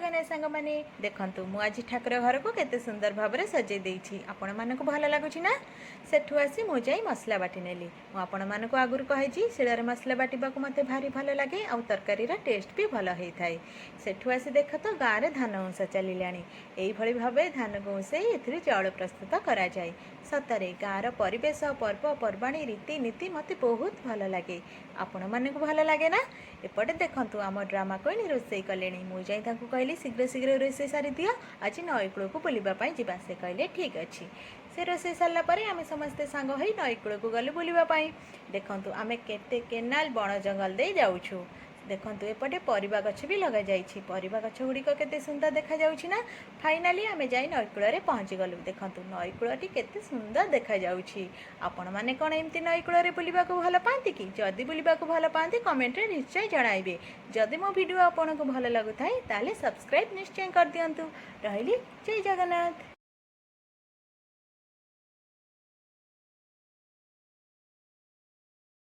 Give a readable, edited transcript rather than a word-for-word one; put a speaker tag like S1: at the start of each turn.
S1: ଜଗନ୍ନାଥ ସାଙ୍ଗମାନେ। ଦେଖନ୍ତୁ, ମୁଁ ଆଜି ଠାକୁର ଘରକୁ କେତେ ସୁନ୍ଦର ଭାବରେ ସଜେଇ ଦେଇଛି। ଆପଣମାନଙ୍କୁ ଭଲ ଲାଗୁଛି ନା? ସେଠୁ ଆସି ମୁଁ ଯାଇ ମସଲା ବାଟି ନେଲି। ମୁଁ ଆପଣମାନଙ୍କୁ ଆଗରୁ କହିଛି, ଶିଳରେ ମସଲା ବାଟିବାକୁ ମୋତେ ଭାରି ଭଲ ଲାଗେ ଆଉ ତରକାରୀର ଟେଷ୍ଟ ବି ଭଲ ହେଇଥାଏ। ସେଠୁ ଆସି ଦେଖ ତ, ଗାଁରେ ଧାନ ଉଁସା ଚାଲିଲାଣି। ଏଇଭଳି ଭାବେ ଧାନକୁ ଉଁସେଇ ଏଥିରୁ ଚାଉଳ ପ୍ରସ୍ତୁତ କରାଯାଏ। ସତରେ ଗାଁର ପରିବେଶ, ପର୍ବପର୍ବାଣୀ, ରୀତିନୀତି ମୋତେ ବହୁତ ଭଲ ଲାଗେ। ଆପଣମାନଙ୍କୁ ଭଲ ଲାଗେ ନା? ଏପଟେ ଦେଖନ୍ତୁ, ଆମ ଡ୍ରାମା କୁଇନ୍ ରୋଷେଇ କଲେଣି। ମୁଁ ଯାଇ ତାଙ୍କୁ କହିଲି, "ଶୀଘ୍ର ଶୀଘ୍ର ରୋଷେଇ ସାରିଦିଅ, ଆଜି ନଈକୂଳକୁ ବୁଲିବା ପାଇଁ ଯିବା।" ସେ କହିଲେ, "ଠିକ୍ ଅଛି।" ସେ ରୋଷେଇ ସାରିଲା ପରେ ଆମେ ସମସ୍ତେ ସାଙ୍ଗ ହୋଇ ନଈକୂଳକୁ ଗଲୁ ବୁଲିବା ପାଇଁ। ଦେଖନ୍ତୁ, ଆମେ କେତେ କେନାଲ, ବଣ ଜଙ୍ଗଲ ଦେଇ ଯାଉଛୁ। ଦେଖନ୍ତୁ, ଏପଟେ ପରିବା ଗଛ ବି ଲଗାଯାଇଛି। ପରିବା ଗଛ ଗୁଡ଼ିକ କେତେ ସୁନ୍ଦର ଦେଖାଯାଉଛି ନା? ଫାଇନାଲି ଆମେ ଯାଇ ନଈକୂଳରେ ପହଞ୍ଚିଗଲୁ। ଦେଖନ୍ତୁ, ନଈକୂଳଟି କେତେ ସୁନ୍ଦର ଦେଖାଯାଉଛି। ଆପଣମାନେ କ'ଣ ଏମିତି ନଈକୂଳରେ ବୁଲିବାକୁ ଭଲ ପାଆନ୍ତି କି? ଯଦି ବୁଲିବାକୁ ଭଲ ପାଆନ୍ତି, କମେଣ୍ଟରେ ନିଶ୍ଚୟ ଜଣାଇବେ। ଯଦି ମୋ ଭିଡ଼ିଓ ଆପଣଙ୍କୁ ଭଲ ଲାଗୁଥାଏ, ତାହେଲେ ସବସ୍କ୍ରାଇବ୍ ନିଶ୍ଚୟ କରିଦିଅନ୍ତୁ। ରହିଲି, ଜୟ ଜଗନ୍ନାଥ।